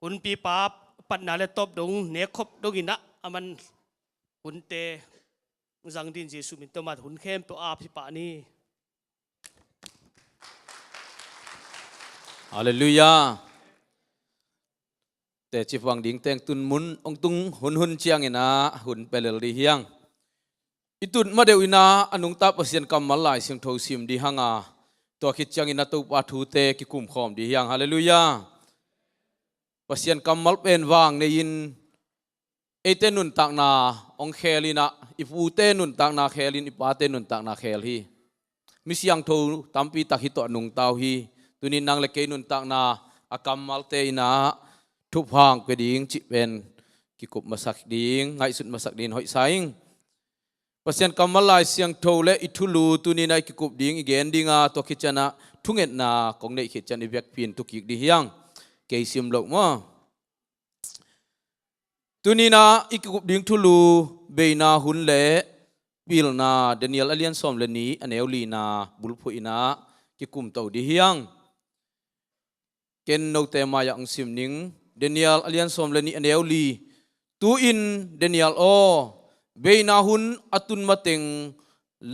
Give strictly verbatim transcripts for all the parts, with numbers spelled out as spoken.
hunpipa patna le tawp dong nekkhop dongin ah a man hunte zang din Jesuh min tawh mat hun khempeuh ap hi pah ni. Halleluiah. Teci vang ding teng tun mun hong tung hunhun ciangin ah hun pelel di hiang. I tut ma deuh in ah a nungta Pasian kammal Lai Siangtho sim di hang a, tua khit ciangin ah Topa thute kikum khawm di hiang. Halleluiah. Pasian kammal pen vang nei-in eite nuntakna hong khel in ah, i pute nuntakna khel in, i pate nuntakna khel hi. Mi siangtho tampi tak hi tawh a nungta uh hi. Tunin nang le kei nuntakna a kammalte in ah thupha hong pia ding cih pen kikup masak ding, ngaihsut masak ding hoih sa ing. Pasian kammal Lai Siangtho le i thulu tunin ah i kikup ding, i gen ding a, tua khit ciang ah thungetna kong neih khit ciang i vekpi in thukik di hiang. Kei sim loh maw? Tunin ah i kikup ding thulu beina hun le pilna, Daniel a lian sawm le nih, a neu lina bulphuh in ah kikum to di hiang. Ken note mai-ah hong sim ning. Daniel a lian sawm le nih, a neu li. Tu-in Daniel aw, beina hun a tun mateng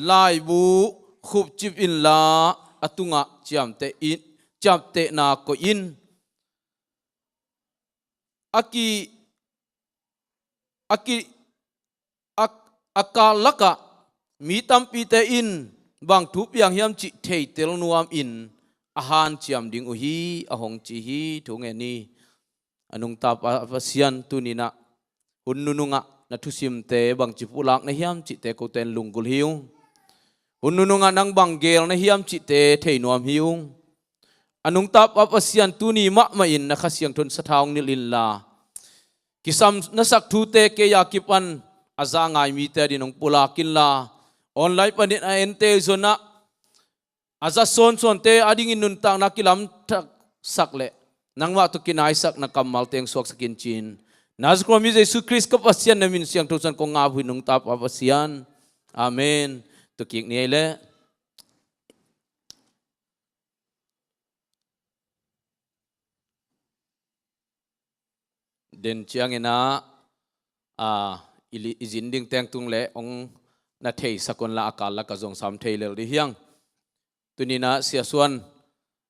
laibu khupcip inla, a tungah ciamteh in, ciamtehna koih in. A ki, a ki, a, a kal lakah mi tampite in bang thu piang hiam cih theitel nuamin a hanciam ding uh hi, a hong ci hi. Thu ngen ni. A nungta Pa, Pasian tunin ah hun nunungah na thusimte bangci pulak na hiam cihte kote in lunggulh hi ung. Hun nunungah nang bang geel na hiam cihte thei nuam hi ung. A nungta Pa Pasian tuni mahmah in na Kha Siangtho in sathau hong nilh inla, kisam na sak thute kei a kipan a za ngai mite adingin hong pulak inla, online panin a ente zong ah a za sawnsawnte adingin nuntakna kilamthak sak leh nangmah tawh kinaisak na kammalte hong suaksak in ci-in, Nazareth mi Jesu Khrist ka Pasian na min siangtho suan kong ap uh hi, nungta Pa Pasian. Amen. Tua kik ni ei leh. Den ciangin ah, a, i li-, i zin ding teng tung leh hong na theisak un la, a kal lakah zong sam thei lel di hiang. Tunin ah Sia Suan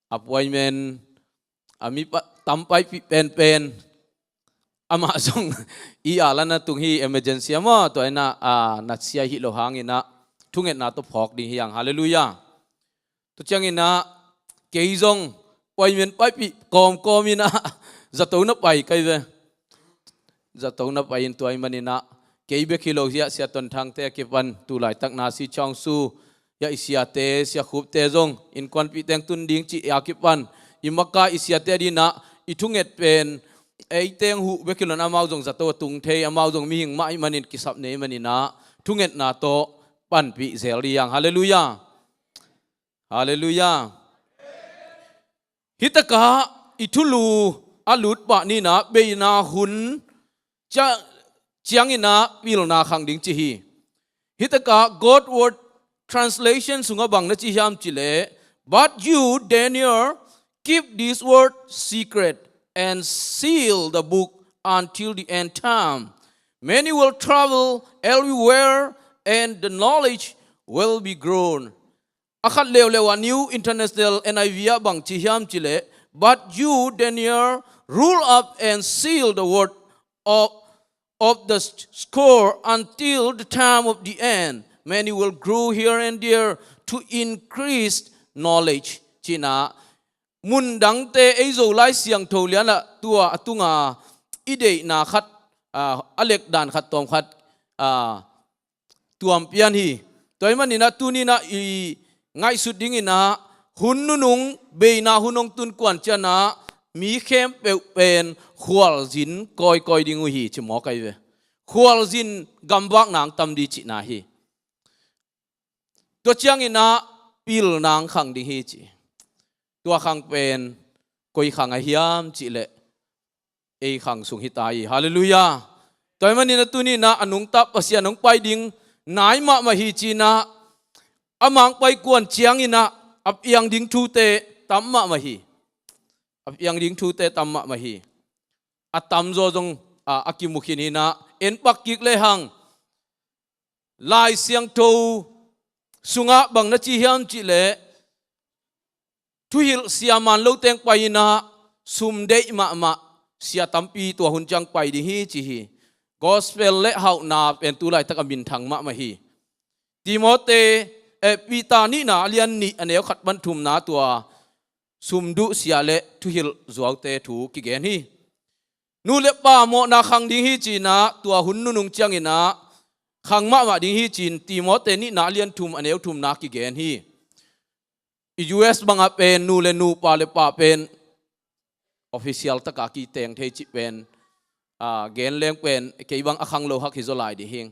appointment a mi pa, tam paipih penpen, amah zong i a lana tung hi, emergency a maw, tua in ah, a, na sia hi lo hangin ah thungetna tawh phawk ding hiang. Halleluiah. Tua ciangin ah kei zong appointment paipih kawmkawm in ah zato na pai kai ve. Zato na pai in tua ahih manin ah kei bek hi lo hi a, Sia Ton Thangte a kipan tu laitak na si Chawng Su, ya i siate, Sia Khupte zong innkuanpih teng tun ding cih a kipan i maka i siate adingin ah i thunget pen ei teng huh bek hi lo in amau zong zato a tung thei, amau zong mihing mah ahih manin kisap nei manin ah thungetna tawh panpih zel di hiang. Halleluiah. Halleluiah. Hi takah i thulu a lut pah ni in ah beina hun cia-, ciangin ah pilna khang ding ci hi. Hi takah God's Word Translation sungah bang na ci hiam cih leh, "But you, Daniel, keep this word secret and seal the book until the end time. Many will travel everywhere and the knowledge will be grown." A khat leuleu ah New International, N I V ah bang ci hiam cih leh, "But you, Daniel, rule up and seal the word of, of the score until the time of the end. Many will grow here and there to increase knowledge," ci-in ah, mun dangte ei Zolai Siangtho lian ah tua a tunga i deihna khat, a, a lekdan khat tawm khat, a, tuam pian hi. Tua ahih manin ah tuni in ah i ngaihsut dingin ah hun nunung beina hun hong tun kuan ciang ah mi khempeuh pen khualzin kawikawi ding uh hi ci mawk ahi ve. Khualzin gamvak nang tam di cihna hi. Tua ciangin ah pil nang khang ding hi ci. Tua khang pen koi khang a hiam cih leh ei khang sung hi ta hi. Halleluiah. Tua ahih manin ah tuni in ah a nungta Pasian hong pai ding nai mahmah hi ci-in ah, a mang pai kuan ciangin ah a piang ding thute tam mahmah hi. A piang ding thute tam mahmah hi. a tamzaw zong a, a kimu khin hi-in ah, en pak kik lehang Lai Siangtho sungah bang na ci hiam cih leh, thuhilh sia man lo teng pai-in ah, sum deih mahmah sia tampi tua hun ciang pai ding hi ci hi. Gospel le hauhna pen tu laitak a minthang mahmah hi. Timote, eh, Peter nihna a lian nih a neu khat pan thumna tua sum duh sia le thuhilh zuaute thu kigen hi. Nu le pa mawhna khang ding hi ci-in ah, tua hun nunung ciangin ah khang mahmah ding hi ci-in Timote nihna a lian thum a neu thumna kigen hi. I U S bangah pen nu le nu, pa le pa pen official taka kiteng thei cih pen, a, gen leng pen kei bang a khanglo hak hi zaw lai ding hi.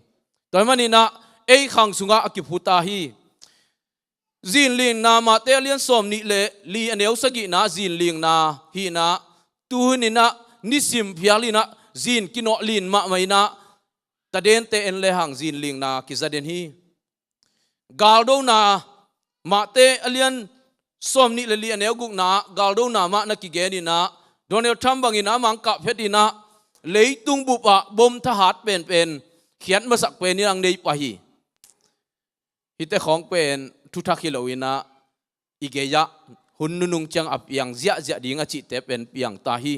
Tua ahih manin ah ei khang sungah a kiphuta hi. Zinlingna, Mate a lian sawm nih le li a neu sagihna zinlingna hi-in ah, tu hun in ah nisim phial in ah zin kinawh lin mahmah in ah, tadente en lehang zinlingna kiza den hi. Galdona, Mate a lian sawm nih le li a neu gukna ah galdona mah na kigen in ah, Donald Trump bangin ah amah hong kah phet in ah, leitung bupah bom thahat penpen khiat masak pen in ah hong nei pah hi. Hihte khawng pen thuthak hi lo-in ah, i gei-ah hun nunung ciang a piang ziahziah ding a cihte pen piang ta hi.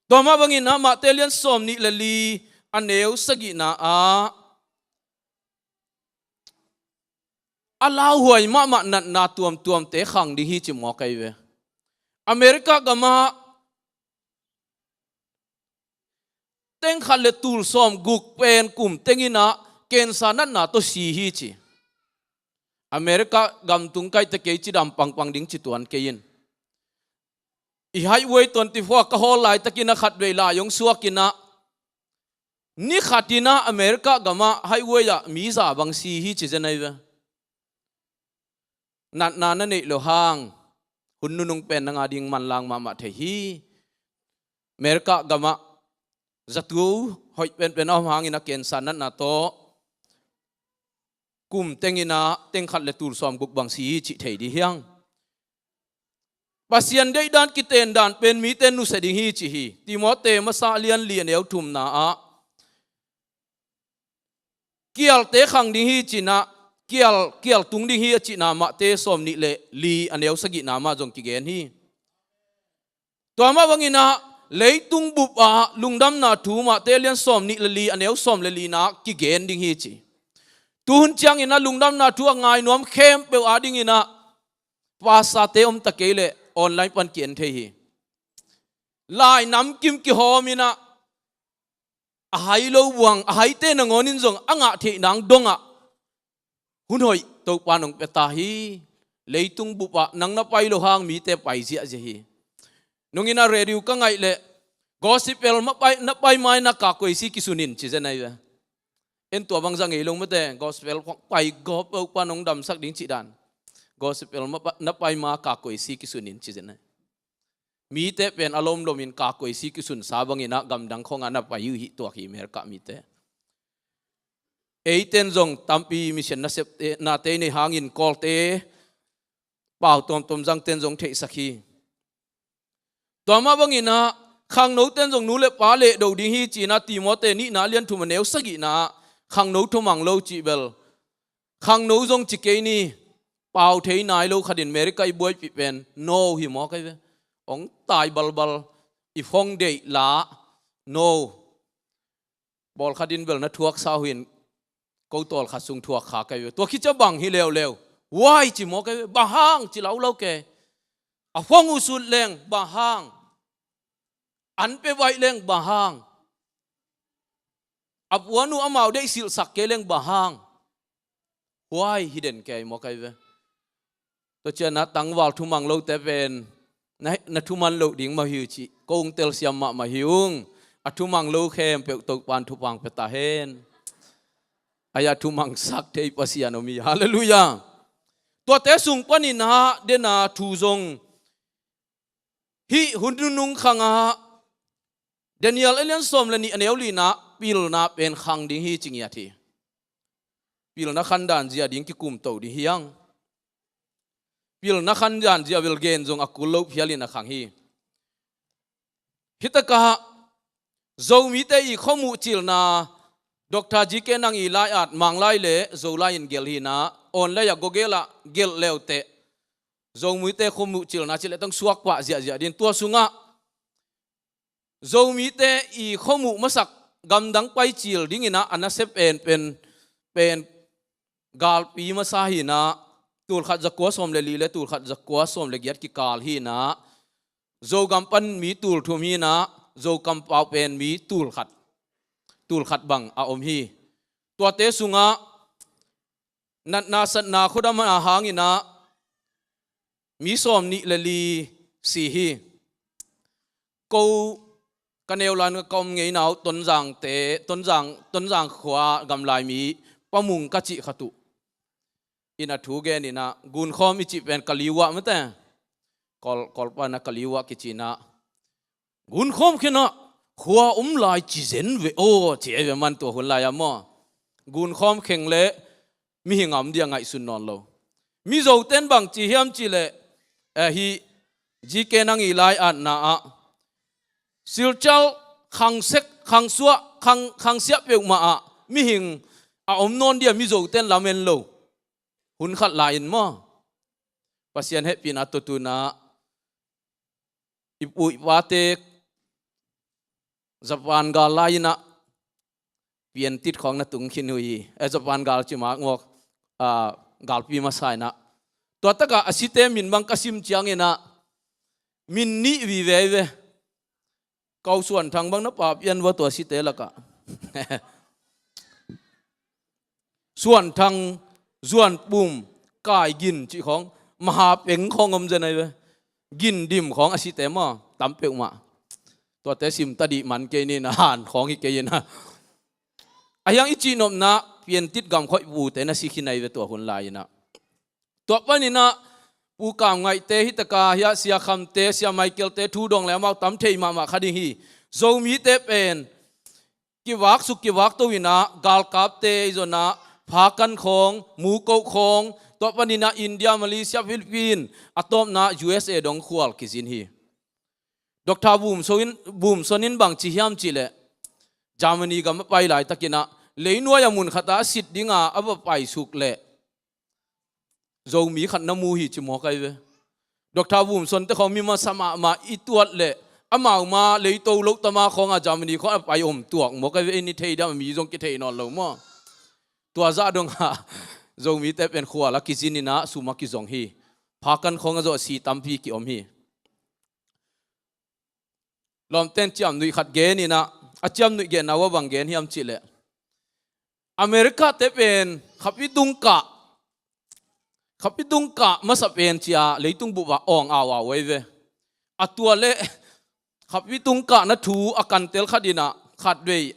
Tua mah bangin ah Mate a lian sawm nih le li a neu sagihna ah a lauhuai mahmah natna tuamtuamte khang ding hi ci mawk ahi ve. America gamah teng khat le tul sawm guk pen kum teng in ah cancer natna tawh si hi ci. America gam tung kaihte kei cidam pangpang ding ci tuan kei in. I highway twenty four ka hawl laitakin ah khatvei lai hong suak in ah, ni khat in ah America gamah highway ah mi za bang si hi ci zen ahi ve. Natna na neih loh hang hun nunung pen nang a ding manlang mahmah thei hi. America gamah zatu hoih penpen a om hangin ah cancer natna tawh kum teng in ah teng khat le tul sawm guk bang si hi cih thei ding hi hang. Pasian deihdan kitendan pen mite nusia ding hi ci hi. Timote masa a lian li a neu thumna ah kialte khang ding hi ci-in ah, kial, kial tung ding hi a cihna Mate sawm nih le li a neu sagihna mah zong kigen hi. Tua mah bangin ah leitung bupah lungdamna thu Mate a lian sawm nih le li a neu sawm le lina ah kigen ding hi ci. Tu hun ciangin ah lungdamna thu a ngai nuam khempeuh a dingin ah pastorte om ta kei leh online pan ki-en thei hi. Lai namkim kihawm in ah, a hai lo buang, a haite nangawn in zong a ngah theih nang dongah hun hoih Topa in hong pia ta hi. Leitung bupah nang na pai loh hang mite pai ziahziah hi. Nung in ah radio ka ngaih leh, gospel ma pai, na pai ma in ah ka koisi kisun in ci zen ahi ve. En tua bang za ngei lo mate, gospel pai gawp, Topa in hong damsak ding cih dan. Gospel ma pa, na pai ma ka koisi kisun in ci zen ahi. Mite pen a lomlomin ka koisi kisunsa bangin ah gamdang khawngah na pai uh hi tuak hi America mite. Eiten zong tampi mission nasep, eh, nate i nei hangin Kawlte pau tuamtuam zangten zong theihsak hi. Tua mah bangin ah khangnoten zong nu le pa lehdo ding hi ci-in ah Timote nihna a lian thum a neu sagihna ah khangno thumang lo cih bel khangno zong ci kei ni. Pau thei nai lo khatin America i buaipih pen no hi mawk ahi ve. Hong tai balbal, i phone deih la, no. Pawlkhat in bel na thuaksa uh hi-in ko tawlkhat sung thuak kha ka hi ve. Tua khit ciang bang hi leuleu. Why ci mawk ahi ve. Bang hang ci laulau kei. A phone uh sut leng bang hang. An pia baih leng bang hang. A puan uh amau deih silhsak kei leng bang hang. Huai hi den kei mawk ahi ve. Tua ciangin ah tangval thumang lote pen na, na thuman loh ding mah hi uh cih ko hong telsiam mahmah hi ung. A thumang lo khempeuh Topa in thupha pia ta hen. Ai-a thumangsak thei Pasian om hi. Halleluiah. Tuate sung panin ah dena thu zong hih hun nunung khangah Daniel a lian sawm le nih a neu lina ah pilna pen khang ding hi ci ngiat hi. Pilna khandan zia ding kikumto ding hi hang. Pilna khandan zia bel gen zong a kul loh phialin a khang hi. Hitakah Zomite i khuamuh cilna Doctor G K Nang i lai-at Manglai le Zolai in gelh hinah, online ah Google ah gelh leuteh Zomite khuamuh cilna cileh tang suak pah ziahziah din. Tua sungah Zomite i khuamuh masak gamdang pai cil dinginah a nasia penpen pen galpi masa hinah, tulkhat zakua sawm le li le tulkhat zakua sawm le giat kikal hinah, Zogam pan mi tulthum hinah, Zokampau pen mi tulkhat, tulkhat bang a om hi. Tuate sungah natna satna khuadam a hanginah mi sawm nih le li si hi. Ko ka neulan ka om ngeinau Tonzangte, Tonzang, Tonzang khua gamlai mi Pamung ka cih khat uh in a thu geninah, gunkhawm i cih pen kaliuah mate, kol, kolpa na kaliuah kicinah, gunkhawm khenah khua om lai ci zen ve aw, ci ei ve man tua hun lai-ah maw. Gunkhawm kheng le mihing a om dia ngaihsun nawn lo. Mizoten bang ci hiam cileh, eh, hi G K Nang i lai-atna ah Silchar khangsek, khangsuah, khang, khangsiah peuhmah ah mihing a om nawn dia Mizoten lamen lo. Hun khat lai-in maw, Pasian hehpihna tua tunah i pu i pate Japan gal lai-inah piantit khawng na tung khin uh hi. Eh, Japan gal ci mawk mawk, ah, galpi masa inah. Tua takah a site min bang ka sim cianginah min nih vive ve. Kau Suan Thang bang na pa pian vua tua site lakah. Suan Thang, Zuan Pum, Kai Gin cih khawng, Maha Peng khawng om zen ai ve. Gin Dim khawng a site maw, tam peuhmah. Tuate sim ta dih man kei ni na, han khawng hi kei inah. A hiang i cihnopna, piantit gam khawih pute na si khin ai ve tua hun lai-inah. Tua paninah Pu Kam Ngaihte hitaka hiah Sia Khamte, Sia Michaelte thu dong le amau tam thei mahmah kha ding hi. Zomite pen kivaksuk kivakto inah galkapte i zonah Phakan khawng, Mukoh khawng, tua paninah India, Malaysia, Philippines, a tawpna U S A dong khual kizin hi. Doctor Bumson in, Bumson in bang ci hiam cileh Germany gam a pai laitakinah leinuai a mun khatah a sit dinga a va paisuk leh Zomi khat na mu hi ci mawk ai ve. Doctor Bumson te khawng mi masa mahmah i tuat leh amau ma leito loh tama khawngah Germany khawng a pai om tuak mawk ai ve. Ei ni thei diam a mi zong kithei nawn lo maw. Tua zah dongah Zomite pen khual a kizin inah sum a kizong hi. Phakan khawngah zawh si tampi kiom hi. Lawmten ciamnuih khat geninah, a ciamnuih genna uh a bang gen hiam cileh America te pen khapi tungkah, khapi tungkah masa pen cia leitung bup ah awng au au ai ve. A tua leh khapi tungkah na thu a kantel khat inah khatvei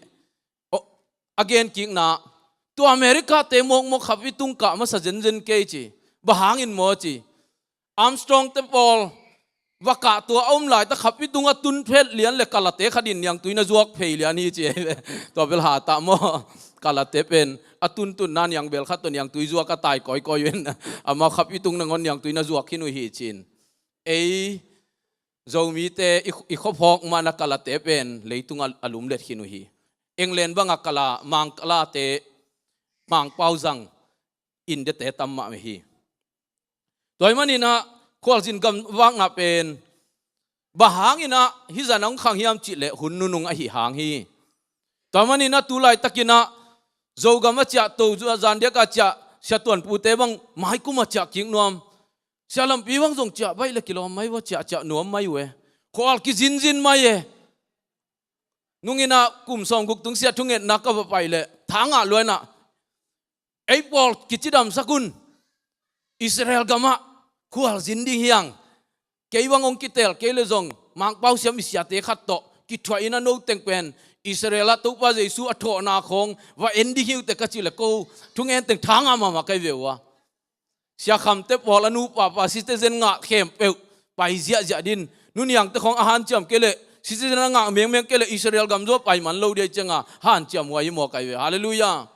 a genkikna, tua America te mawkmawk khapi tungkah masa zenzen kei ci. Bang hangin maw ci, Armstrong te pawl va kah tua a om laita khapi tunga tun phet lian le kalate khatin niangtui na zuak phei lian hi ci. Tua bel hatah maw, kalate pen a tuntunna niangbel khat tawh niangtui zuak a tai kawikawi in, amau khapi tung nangawn niangtui na zuak khin uh hi ci-in. Ei Zomite i, i khuaphawk mana kalate pen leitung a, a lumlet khin uh hi. England banga kala, mangkalate, mangpau zang India te tam mah hi. Tua hi maninah khualzin gam vakna pen bang hanginah hih zan a hong khang hiam cihleh hun nunung ahi hang hi. Tua hi maninah tu laitakinah Zogam a ciah to, zan diaka ciah, Sia Tuan Pute bang maikum a ciah kik nuam. Sia Lampi bang zong ciah baih le kilawm mai vua, ciah ciah nuam mai uh e. Khual kizinzin mai e. Nunginah kum sawmguk tung sia thungetna ka va pai leh thangah luainah ei pawl kicidamsak un. Israel gamah khualzin ding hiang. Kei bang hong kitel kei le zong mangpau siam i siate khat tawh kithuah in a noteng pen Israel ah Topa Jesu a thawhna khawng va en ding hi uh teh ka cih le ko thungen teng thangah mahmah kai ve uh a. Sia Khamte pawl a nupa pa citizen ngah khempeuh pai ziahziah din. Nuniangte khawng a hanciam kei leh citizen a ngah mengmeng kei leh Israel gam zong pai man lo dia i cianga hanciam huai hi maw kai ve. Halleluiah.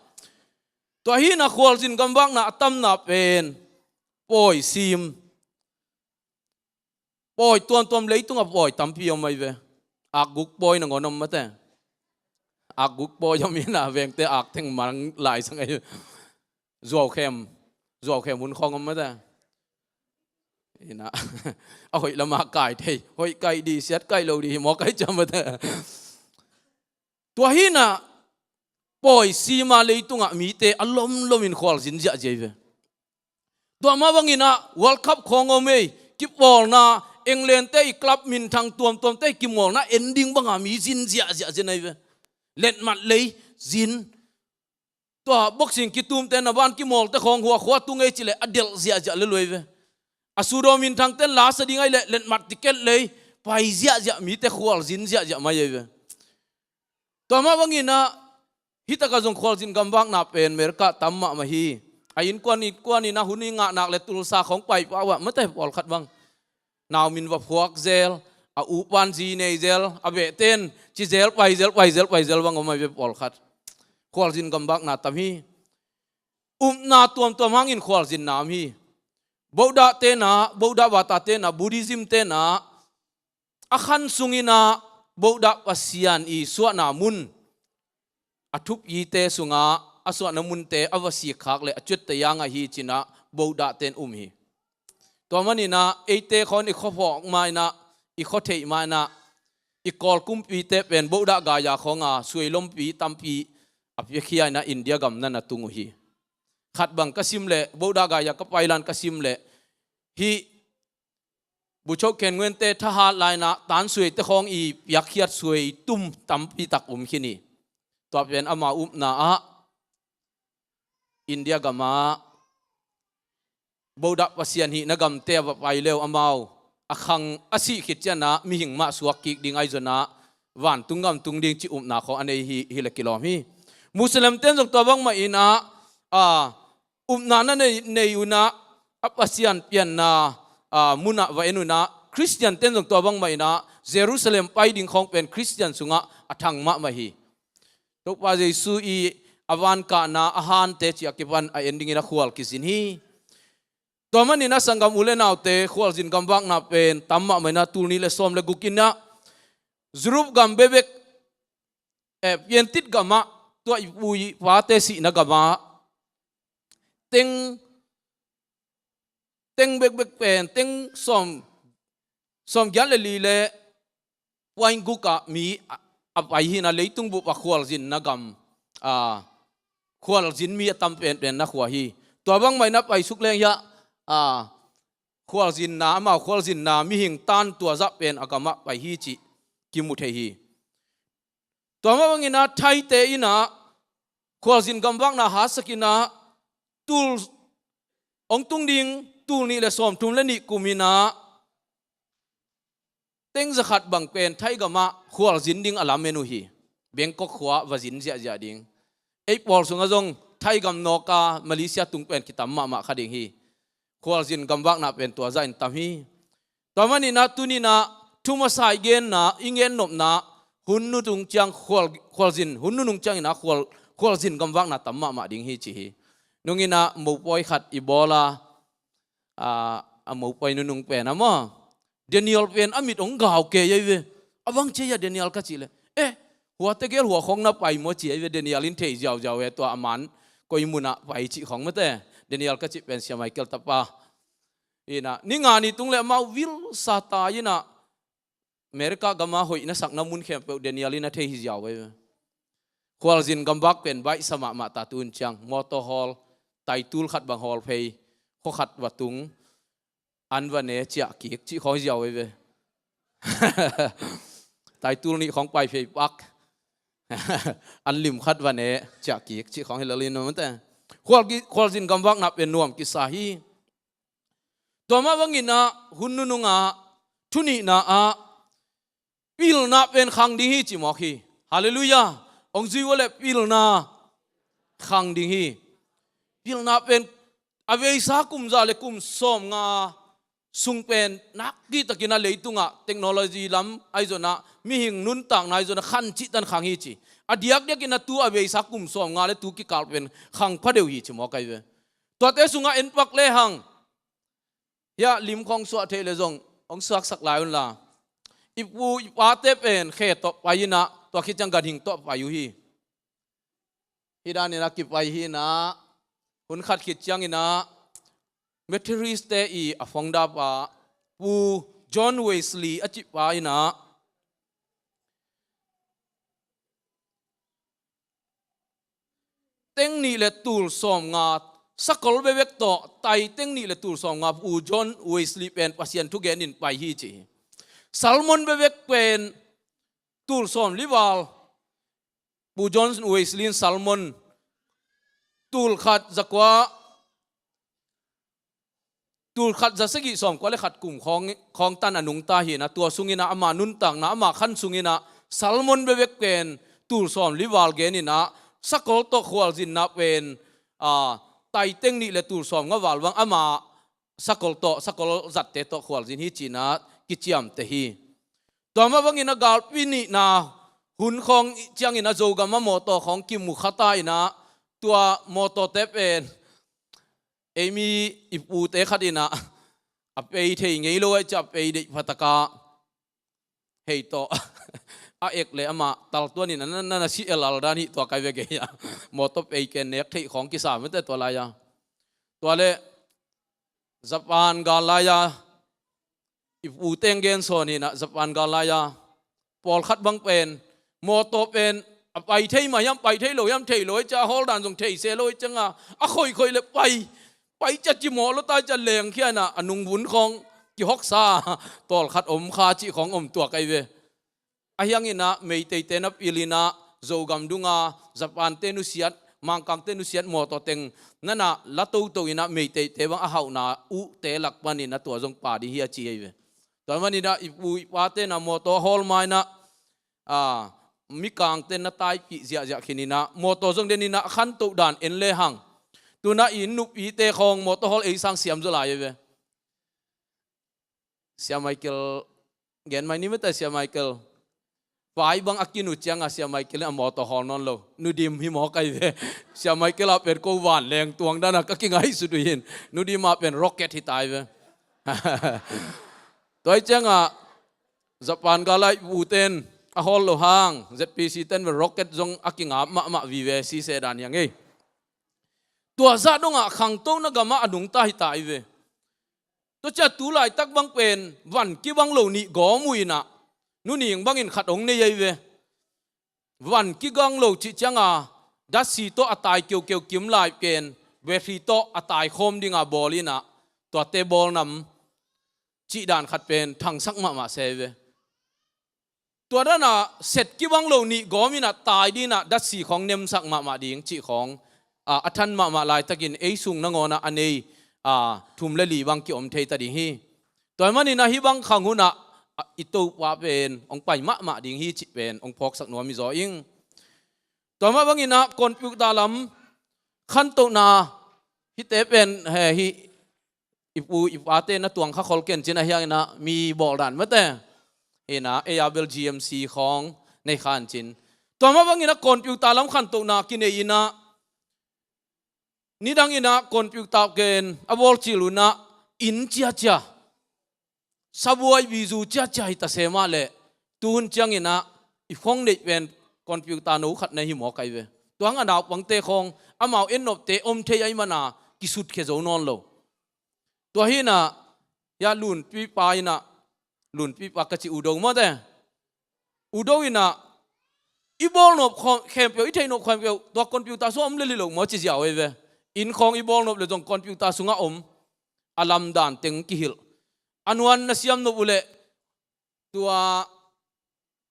Tua hina khualzin gamvakna a tamna pen pawi sim. Pawi tuamtuam, leitunga pawi tampi om ai ve. Akguk pawi nangawn om mate. Akguk pawi om ina vengte akteng mang lai sang ei. Zuaukhem, zuaukhem hun khawng om mate. Ina a hoih lama kai thei, hoih kai di, siat kai lo di hi maw kai ciam mate. Tua hina pawi sima leitungah mite a lomlomin khualzin ziahziah hi ve. Tua mah bangin ah World Cup khawng om ei, kipawlna, England te i club minthang tuamtuamte i kimawlna en ding banga mi zin ziahziah zin ahi ve. Letmat lei zin. Tua boxing kitumte na ban kimawlte khawng huakhua tung ei cileh a delh ziahziah le luai ve. A sudo minthangten lasa ding ahi leh letmat ticket lei pai ziahziah, mite khualzin ziahziah mai ahi ve. Tua mah bangin ah hitakah zong khualzin gamvakna pen America tam mahmah hi. A innkuan innkuan in ah hun i ngah nak le tulsa khawng pai pah uh ah mate pawlkhat bang. Nau min va phuak zel, a upan zi nei zel, a behten ci zel, pai zel, pai zel, pai zel bang om ahi ve pawlkhat. Khualzin gamvakna tam hi. Upna tuamtuam hangin khualzinna om hi. Buddha tenah, Buddha bata tenah, Buddhism tenah a khan sungin ah Buddha Pasian i suahna mun, a thupite sungah a suahna munte a va sikkhak le a ciutte yang ahi cinah Buddha ten um hi. Tua maninah eite khawng i khuaphawk mainah, i khuatheih mainah, i Kawl kumpite pen Buddha gaya khawnga suailompi tampi a piakhia inah India gam na na tung uh hi. Khat bang ka sim leh, Buddha gaya ka pailan ka sim leh, hih Bucho Khen Nguyen te thahat lainah tansuaite khawng i piakkhiat suai tum tampi tak um khin hi. Tua pen ama upna ah India gamah Buddha Pasian hihna gamte a va pai leu amau a khang a sih khit cianah mihing mah suak kik ding ahi zonah vantung gam tung ding cih upna khawng a nei hi, hi le kilawm hi. Muslim ten zong tua bangmah inah a upna na nei, nei unah a Pasian pianna a munah va en unah Khristian ten zong tua bangmah inah Jerusalem pai ding khawng pen Khristian sungah a thang mahmah hi. Topa Jesu i a vankahna a hante ciah kipan a en dingin a khual kizin hi. Tua maninah sanggam u le naute khualzin gamvakna pen tam mahmah inah tul nih le sawm le guk inah Europe gam bekbek, eh, piantit gamah tua i pu i pate sihna gamah teng teng bekbek pen teng sawm, sawm giat le li le point gukah mi a, a pai hinah leitung bup a khualzinna gam, a, khualzin mi a tam penpen na khua hi. Tua bangmah inah paisuk leng hiah, a, khualzinna, amau khualzinna mihing tan tua zah pen a gamah pai hi cih kimu thei hi. Tua mah banginah Thaite inah khualzin gamvakna hasakinah tul hong tung ding tul nih le sawmthum le nih kuminah teng zakhat bang pen Thai gamah khualzin ding a lamen uh hi. Bangkok khua va zin ziahziah ding. Ei pawl sungah zong Thai gam nawka Malaysia tung pen kitam mahmah kha ding hi. Khualzin gamvakna pen tua zahin tam hi. Tua maninah tuninah thu masa i genna, i gen nopna, hun nunung ciang khual, khualzin, hun nunung cianginah khual, khualzin gamvakna tam mahmah ding hi ci hi. Nunginah mopawi khat i bawla, a, a mopawi nunung pen a maw, Daniel pen a mit hong gau kei ahi ve. A bang ci a Daniel ka cih leh, eh, huate gel hua khawng na pai maw ci ahi ve. Daniel in thei ziauziau e, tua a man koi munah pai cih khawng mate. Daniel ka cih pen Sia Michael tapa inah ni nga ni tung le amau vilsa ta inah America gama hoih na sakna mun khempeuh Daniel in a thei hi ziau ahi ve. Khualzin gamvak pen baihsa mahmah ta tu un ciang, motor hawl, taitul khat bang hawl phei, khua khat va tung, an va ne ciah kik cih khawng hi ziau ahi ve. Taitul nih khawng pai phei pak, an lim khat va ne ciah kik cih khawng hi lel in mate. Khual ki, khualzin gamvakna pen nuam kisa hi. Tua mah banginah hun nunungah thu nihna ah pilna pen khang ding hi ci mawk hi. Halleluiah. Hong zui uh leh pilna khang ding hi. Pilna pen a veisa kum za le kum sawmnga sung pen nakpi takin a leitungah technology lam ahi zonah mihing nuntakna ahi zonah khan cihtan khang hi ci. A diakdiakin a tu a veisa kum sawmnga le tu kikal pen khang pha deuh hi ci mawk ahi ve. Tuate sungah en pak lehang hiah lim khawng suah theih le zong hong suaksak lai unla. i pu i pate pen khe tawh pai inah, tua khit ciang ganhing tawh pai uh hi. Hih daninah kipai hi inah, hun khat khit cianginah Methodist-te i a founder pa Pu John Wesley a cihpa inah teng nih le tul sawmnga, sakol bebek tawh tai teng nih le tul sawmnga Pu John Wesley pen Pasian thugen in pai hi ci hi. Sermon bebek pen tul sawmli val, Pu John Wesley in sermon tul khat zakua, tul khat zasagih sawmkua le khat kum khawng, khawng tan a nungta hi inah, tua sunginah ama nuntakna, ama khan sunginah sermon bebek pen tul sawmli val gen inah, sakol tawh khualzinna pen, a, tai teng nih le tul sawmnga val bang ama sakol tawh, sakol zatte tawh khualzin hi ci inah kiciamteh hi. Tua mah bangin a galpi nihna hun khawng ciangin a Zogam a mawtaw khawng kimu kha ta inah, tua mawtawte pen ei mi i pute khat inah a pei thei ngei lo ahih ciang a pei deih phatakah hei tawh a ek le amah taltuan inah na, na, na si el al dan hi tua kai ve gei a. Mawtaw pei ken nek theih khawng kisa mete tua lai-a. Tua le Japan gal lai-a i pu teng gen sawn inah Japan gal lai-a pawlkhat bang pen mawtaw pen a pai thei mah hiam, pai thei lo hiam, thei lo ahih ciang a hawl dan zong thei se lo ahih cianga a khoihkhoih le pai, pai ciang cimawh lo ta ahih ciang lengkhia inah a nungvun khawng kihoksa tawlkhat om kha cih khawng om tua kai ve. Ahi hanginah Meiteite na pil inah Zogam dunga Japan-te nusiat, Mangkang-te nusiat mawtaw teng nanah la toto inah Meiteite bang a hauhna uhte lak panin a tua zong pa ding hi a ci hi ve. Tua maninah i pu i pate na mawtaw hawl ma inah, a, mikangte na taipih ziahziah khin inah mawtaw zong den inah a khantoh dan en lehang, tunah i nupite khawng mawtaw hawl ei sang siam zaw lai hi ve. Sia Michael, gen mai ni mete Sia Michael. Pai bang a kinu cianga Sia Michael in a mawtaw hawl nawn lo. Nudim hi mawk ai ve. Sia Michael a pen ko vanleng tuang dana ka kingaihsut uh hin. Nudim a pen rocket hi tai ve. Tua hi cianga Japan galai pu ten a hawl lo hang Z P C ten ve rocket zong a kingap mahmah vive sise dan hi a ngei. Tua zah dongah khangtona gamah a nungta hi tai ve. Tua ciah tu laitak bang pen van kibang lo nih gawm uh inah nuning bangin khat hong nei ahi ve. Van kibang lo cih cianga datsi tawh a tai keukeu kim lai pen battery tawh a tai khawm dinga bawl inah tuate bawl nam cih dan khat pen thangsak mahmah se ahi ve. Tua dana set kibang lo nih gawm inah tai dinah datsi khawng nemsak mahmah ding cih khawng, a, a than mahmah laitakin ei sung nangawnah a nei, a, thum le li bang kiom thei ta ding hi. Tua maninah hih bang khang hunah, a, i Topa pen hong pai mahmah ding hi cih pen hong phawksak nuam hi zaw ing. Tua mah banginah computer lam khantohna hihte pen, he, hih i pu i pate na tuang kha khol ken cin ahi hanginah mi bawl dan mate inah ei a bel G M C khawng nei khan cin. Tua mah banginah computer lam khantohna kinei inah nidang inah computer ken a bawl cil unah inn ciacia, sabuai bizu ciacia hi ta se mah leh tuhun cianginah i phone neih pen computer no khat na hi mawk ai ve. Tua hang a naupangte khawng amau ennopte om thei ai mana kisutkhia zo nawn lo. Tua hinah, ya lunpipa inah, lunpipa ka ci udo mawte. Udo inah, i bawlnop khawm-, khempeuh, i theihnop khempeuh, tua computer sungah om lel hi lo maw ci ziau ei ve. Inn khawng i bawlnop le zong computer sungah om, a lamdan teng kihilh. A nuan na siamnop uh leh, tua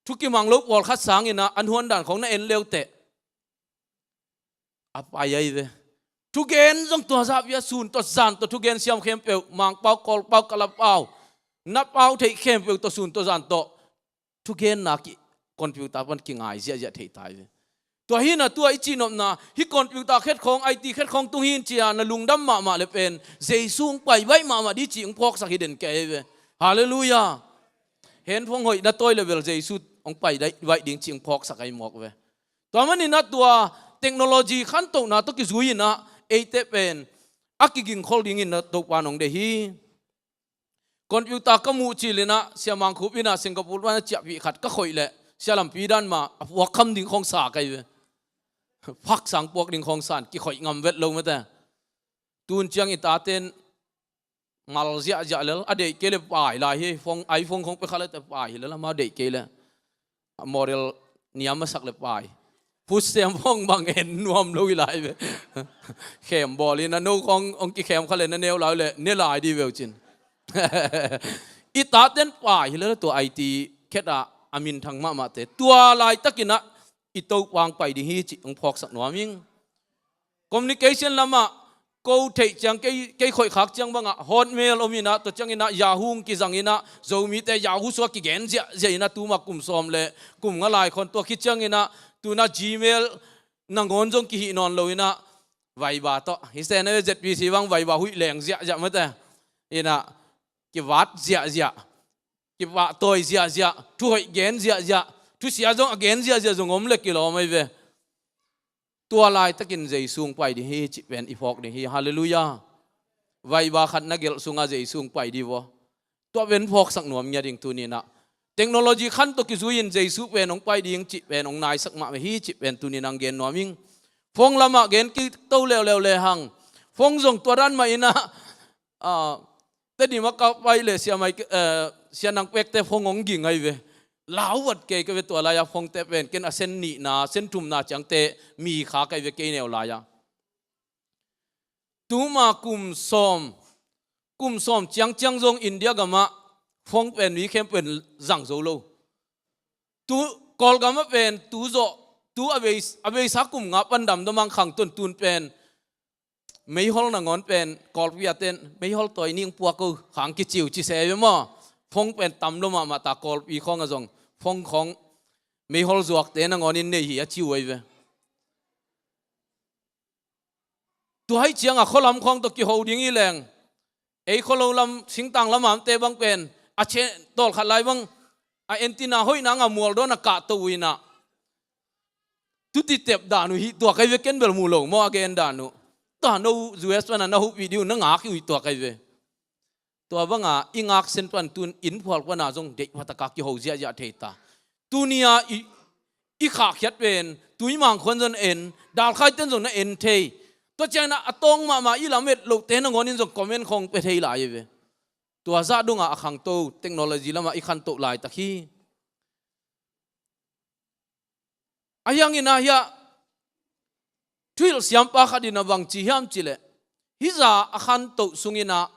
thukimang lo pawlkhat sanginah a nuandan khawng na en leuteh a pai ahi ve. Thugen zong tua zahpi a sun tawh zan tawh thugen siam khempeuh, Mangpau, Kawlpau, Kalapau, na pau theih khempeuh tawh sun tawh zan tawh thugenna ki computer pan kingai ziahziah thei tai ve. Tua hinah tua i cihnopna hih computer khet khawng, I T khet khawng tung hin cia na lungdam mahmah le pen Jesu hong pai baih mahmah ding cih hong phawksak hi den kei ve. Halleluiah. Handphone hoih na tawi le bel Jesu hong pai baih ding cih hong phawksak ahi mawk ve. Tua maninah tua technology khantohna tawh kizui inah eite pen a kigingkhol dingin na Topa nong deih hi. Computer ka muh cil inah Sia Mang Khup inah Singapore pan a ciahpih khat ka khoih leh sia lampi dan mah a puak kham ding khong sa ka hi ve. Phak sang puak ding khong san kikhoih ngam vet lo mate. Tun ciang i taten mal ziahziah lel a deih kei le pai lai hi. Phone, iPhone khong pe kha le te pai hi lel ama deih kei le. A model niam a sak le pai. Put sem phone bang en nuam lo hi lai ve. Khem bawl inah no khong hong kikhem kha le na neu lai le ne lai di veu cin. I taten pai hi lel tua IT khet ah a minthang mahmah te tua laitak inah i Topa hong pai ding hi cih hong phawksak nuam ing. Communication lamah ko theih ciang kei, kei khoih khak ciang bangah Hotmail om inah tua ciang inah Yahoo kizang inah Zomite Yahoo sua kigen ziahziah inah tuma kum sawm le kum nga lai khon tua khit ciang inah tuna Gmail nangawn zong kihih nawn lo inah Viber tawh hi se na ve ZPC bang Viber huih leng ziahziah mate. Inah kivat ziahziah, kipahtawi ziahziah, thu hoih gen ziahziah, thusia zong a gen ziahziah zong om le kilawm ahi ve. Tua laitakin Jesu hong pai ding hi cih pen i phawk ding hi. Halleluiah. Viber khat na gelh sungah Jesu hong pai ding vaw. Tua pen phawksak nuam ngiat ding tuni inah. Technology khan tawh kizui-in Jesu pen hong pai ding cih pen hong naisak mahmah hi cih pen tuni inah hong gen nuam ing. Phone lamah gen kito leuleu le hang. Phone zong tua dan mah inah, ah, Tedim a ka pai le sia mai, eh, sia nang pekte phone hong ging ahi ve. Lau vat kei ka ve tua lai-a phonete pen ken a sen nihna sen thumna ciangte mi kha ka hi ve kei neu lai-a. Tuma kum sawm, kum sawm ciangciang zong India gamah phone pen mi khempeuh in zang zo lo. Tu Kawlgamah pen tu zawh, tu a bei, a beisa kum nga pan damdam ang khang tun tun pen meihol nangawn pen Kawlpi a ten meihol tawi ning puak o khang kiciu ci se ve maw. Phone pen tam lo mahmah ta Kawlpi khawng a zong phone khawng meihol zuakte nangawn in nei hi a ciu ahi ve. Tua hi ciangah khualam khawng tawh kiho ding hi leng ei khualo lam singtang lam amte bang pen a che tawlkhat lai bang a entina hoih nang a mual dawn a kahto uh inah tuti tep dan uh hi tua ka hi ve ken bel mu lo maw a gen dan uh. Tua no US pana na hopih ding uh na ngak hi uh hi tua ka hi ve. Tua banga i ngak sen pan tun inn phual pana zong deih phataka kiho ziahziah thei ta. Tunia i, i khahkhiat pen tui mangkhuan zong na en, dalkhaiten zong na en thei. Tua ciangin a tawng mahmah i lamet lohte nangawnin zong comment khawng pe thei lai ve. Tua zah dongah a khangto technology lamah i khantoh laitak hi. A hiangin ah hiah thuhilh siampa khat in a bang ci hiam cileh hih zah a khantoh sungin ah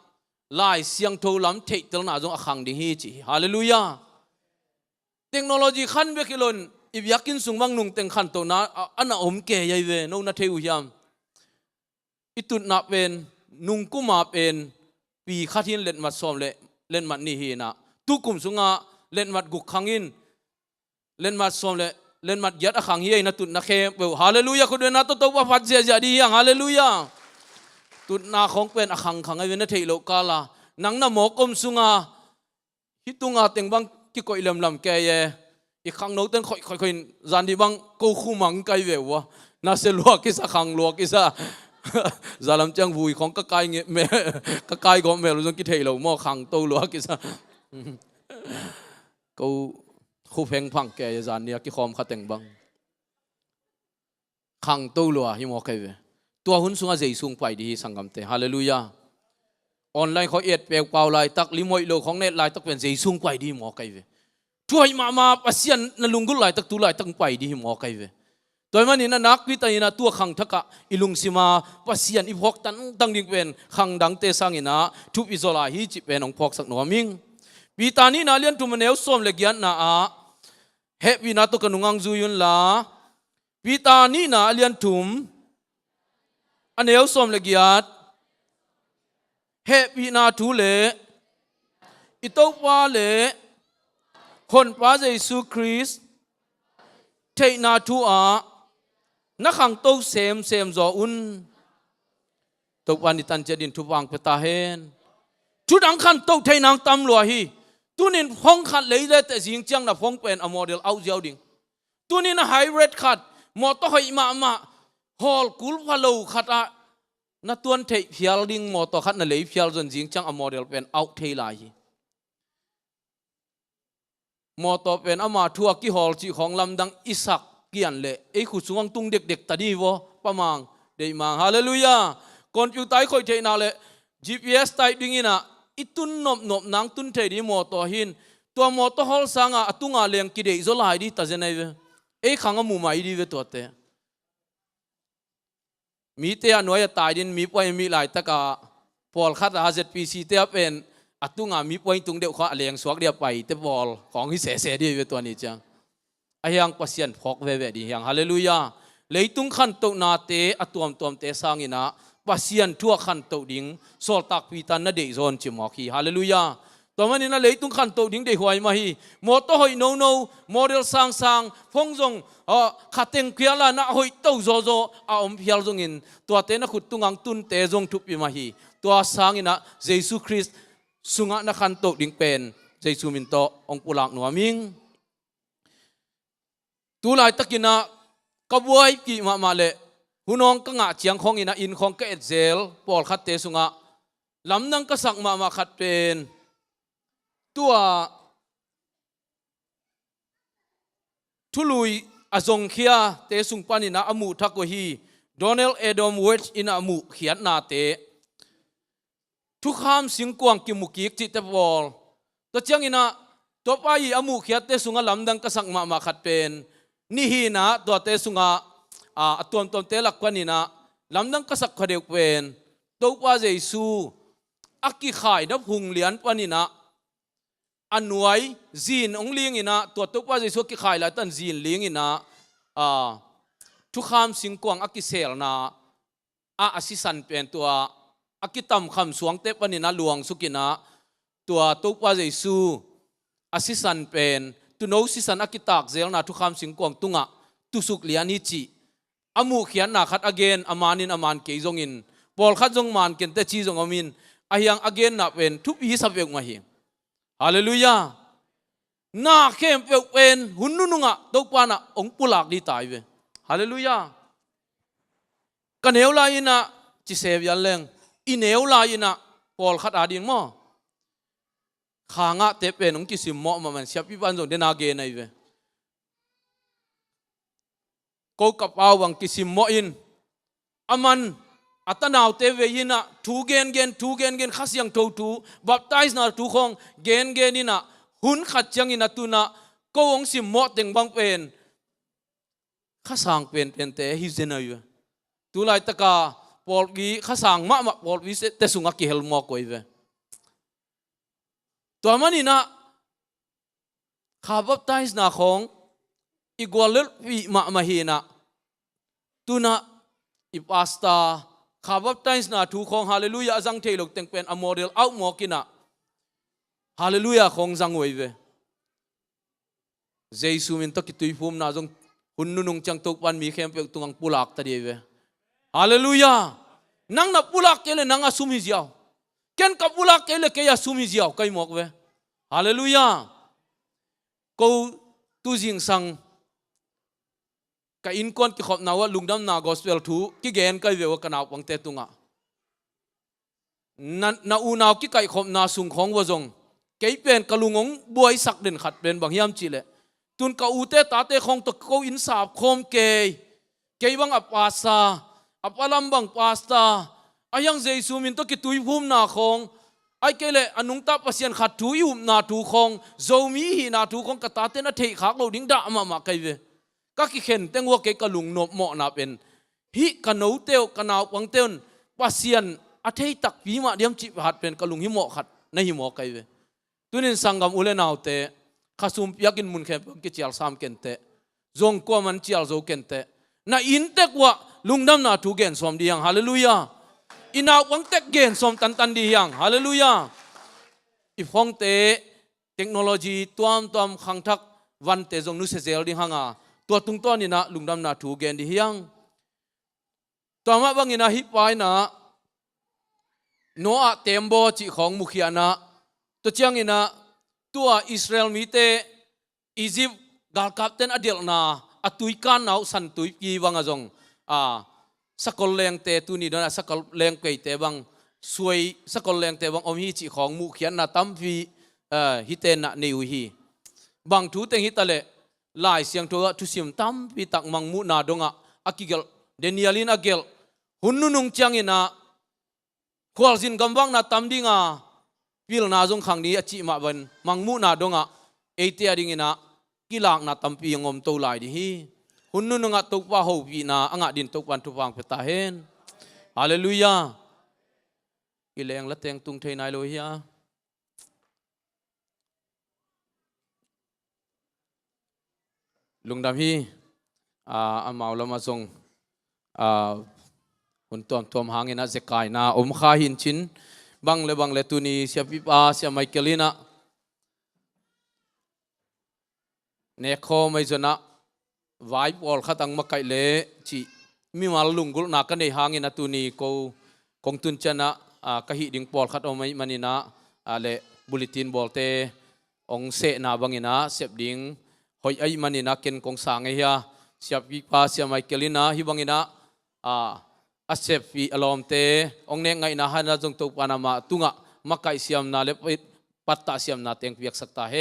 Lai Siangtho lam theihtelna zong a khang ding hi ci hi. Halleluiah. Technology khan bek hi loin i biakinn sung bang nungteng khantohna a, a na om kei ahi ve, no na thei uh hiam? I tutna pen nungkuma pen pi khat hin letmat sawm le letmat nih hi inah tukum sungah letmat guk khang in letmat sawm le letmat giat a khang hi a inah tutna khempeuh. Halleluiah. Khutbetna tawh Topa phat ziahziah dih hiang. Halleluiah. Tutna khawng pen a khangkhang ahi ve na theih loh kala nang na mawk om sunga hih tunga teng bang kikoih lemlam kei e. I khangno ten khoih khoih khoih in zan dih bang ko khumang kai ve ua. Na se lua kisa khang lua kisa. Zalam ciang vui khawng ka kai nge me ka kai gawh mel zong kithei lo maw khangto lua kisa. Ko khupheng phang kei e zan nia kikhawm kha teng bang. Khangto lua hi mawk ahi ve. Tua hun sungah Jesu hong pai dih hi sanggamte. Halleluiah. Online khawng et pekpau laitak lim hoih lo khawng na et laitak pen Jesu hong pai dih hi mawk ahi ve. Thuhoih mahmah Pasian na lunggulh laitak tu laitak hong pai dih hi mawk ahi ve. Tua ahih manin a nakpi takin ah tua khangthakah i lungsima Pasian i phawk tangtang ding pen khang dangte sangin ah thupi zaw lai hi cih pen hong phawksak nuam ing. Peter nihna lian thum a neu sawm le giatna ah hehpihna tawh ka nung hong zui unla. Peter nihna a lian thum a neu sawm le giat. Hehpihna thu le i Topa le Honpa Jesu Khrist theihna thu ah na khangto semsem zaw un. Topa in i tan ciat in thupha hong pia ta hen. Thu dang khantoh thei nang tam lua hi. Tunin phone khat lei le teh zing ciang na phone pen a model auh ziau ding. Tunin a hybrid khat mawtaw hoih mahmah hawl kul pha lo khat ah na tuan theih phial ding mawtaw khat na lei phial zong zing ciang a model pen auh thei lai hi. mawtaw pen ama thu a kihawl cih khawng lamdang i sak kian leh ei khut sungah tung dekdek ta ding hi vaw, pamang, deihmang. Halleluiah. Computer i khoih theihna leh G P S type dingin ah i tun nopnop nang tun thei ding mawtaw hi in, tua mawtaw hawl sangah a tunga leng kideih zaw lai ding ta zen ahi ve. Ei khang a mu mai ding ve tuate. Mite a nuai a tai ding, mi puai a mih laitakah pawlkhat a Z P C te a pen a tunga mi puai tung deuh kha a leng suak ding a paite pawl khawng hi sese ding hi ve tua ni ciang. Ahi hang Pasian phawk veve ding hi hang. Halleluiah. Leitung khantohnate a tuamtuamte sangin ah Pasian thu a khantoh ding sawltak Peter na deih zaw in ci mawk hi. Halleluiah. Tua manin ah leitung khantoh ding deihhuai mah hi. Mawtaw hoih nono, model sangsang, phone zong, ah, khateng phial a na hoih to zawzaw a om phial zongin tuate na khut tungah tunte zong thupi mah hi. Tua sangin ah Jesu Khrist sungah na khantoh ding pen Jesu min tawh hong pulak nuam ing. Tu laitakin ah ka buaipih mahmah leh hun awng ka ngah ciang khawngin ah inn khawng ka et zel pawlkhatte sungah lamdang ka sak mahmah khat pen tua thului a zongkhiate sung panin ah a muhthak uh hi. Donald Adam West in ah a muhkhiatnate, thukham singkuang kimukik cihte pawl. Tua ciangin ah Topa i a muhkhiatte sungah lamdang ka sak mahmah khat pen, nihin ah tuate sungah, a, a tuamtuamte lak panin ah lamdang ka sak kha deuh pen Topa Jesu a kikhaina phung lian panin ah a nuai zin hong lingin ah, tua Topa Jesu a kikhai laitan zin lingin ah, a, thukham singkuang a kiselna ah a sisan pen tua a kitamkham suangte panin ah luangsukin ah, tua Topa Jesu a sisan pen tuuno sisan a kitakzelna thukham singkuang tungah tusuk lian hi cih a muhkhiatna khat a gen, a manin a man kei zongin, pawlkhat zong man kenteh ci zong omin, ahi hang a genna pen thupi hi sa peuhmah hi. Halleluiah. Na khempeuh pen hun nunungah Topa in ah hong pulak ding ta hi ve. Halleluiah. Ka neu lai-in ah, ci se vial leng, i neu lai-in ah pawlkhat ading maw, kha ngahte pen hong kisimmawh mahmah in siapipa in zong den a gen ahi ve. Ko ka pau bang kisimmawh in, a man a tanaute vei-in ah thu gengen, thu gengen, Kha Siangtho thu, baptisena thu khawng gengen in ah, hun khat ciangin a tun ah ko hong simmawh teng bang pen Kha Sang penpente hi zen ahi ve. Tu laitaka pawlpi, Kha Sang mahmah pawlpite sungah kihel mawk uh ahi ve. Tua manin ah kha baptisena khawng i guallelhpih mahmah hi in ah, tun ah i pastor kha baptisena thu khawng, halleluiah, a zang thei lo teng pen a model out mawk in ah, halleluiah, khawng zang uh ahi ve. Jesu min tawh kituiphumna zong hun nunung ciang Topa in mi khempeuh tungah pulak ta ding ahi ve. Halleluiah. Nang na pulak kei leh nang a sum hi ziau. Ken ka pulak kei leh kei a sum hi ziau ka hi mawk ve. Halleluiah. Ko tu zingsang ka innkuan kikhopna uh ah lungdamna gospel thu kigen ka hi ve uh a, ka naupangte tungah. Na, na unau kikaihkhopna sung khawng uh ah zong kei pen ka lung hong buaisak den khat pen bang hiam cih leh, tun ka ute tate khawng tawh ko inn sap khawm kei, kei bang a pastor, a pa lam bang pastor, ahi hang Jesu min tawh kituiphumna khawng, ahih kei leh a nungta Pasian khat thu i upna thu khawng, Zomi i hihna thu khawng ka tate in a theihkhak loh ding dah mahmah ka hi ve. Ka kikhen teng uh ah kei ka lungnop mawhna pen, hih ka note uh, ka naupangte un Pasian a thei takpi mah diam cih phat pen ka lunghimawh khat na hi mawk ahi ve. Tunin sanggam u le naute, khasum piakin mun khempeuh kicial sam kenteh, zong kuaman cial zo kenteh, na inntek uh ah lungdamna thu gen sawm ding hi hang. Halleluiah. I naupangtek gen sawm tantan ding hi hang. Halleluiah. I phongte, technology tuamtuam khangthak vante zong nusia zel ding hang a, tua tungtawnin ah lungdamna thu gen ding hi hang. Tua mah bangin ah hih pa in ah Noah tembaw cih khawng mukhia in ah, tua ciangin ah tua Israel mite Egypt galkapten a delhna a tuikanna uh San Tuipi bang ah zong, a, sakol lengte, tuni dawn a sakol lengpeite bang, suai sakol lengte bang om hi cih khawng muhkhiatna tampi, a, hihte in ah nei uh hi. bang thu teng hi ta leh, Lai Siangtho ah thusim tampi tak mangmuhna dongah a kigelh, Daniel in a gelh hun nunung ciangin ah khualzin gamvakna tam dinga pilna zong khang ni a cih mah bangin mangmuhna dongah eite a dingin ah kilakna tampi hong om to lai ding hi. Hun nunungah Topa hopihna a ngah dingin Topa in thupha hong pia ta hen. Halleluiah. I leng la teng tung thei nai lo hi a. Lungdam hi. A, amau lamah zong, a, hun tuamtuam hangin ah zekaina om kha hi in cin, bang le bang le tuni siapipa Sia Michael in ah nekkhawm ahi zongin ah vai pawlkhat hong makaih leh cih mimal lunggulhna ka neih hangin ah tuni ko kong tun ciangin ah, a, ka hih ding pawlkhat om ahih manin ah, a, le bulletin bawlte hong sehna bangin ah sep ding hoih ahih manin ah ken kong sang ahi a. Siapipa Sia Michael in ah hih bangin ah, a, a sep ih a lawmte hong nek ngaihna hangin ah zong Topa in amah tungah makaih siamna le pattah siamna teng piaksak ta hen.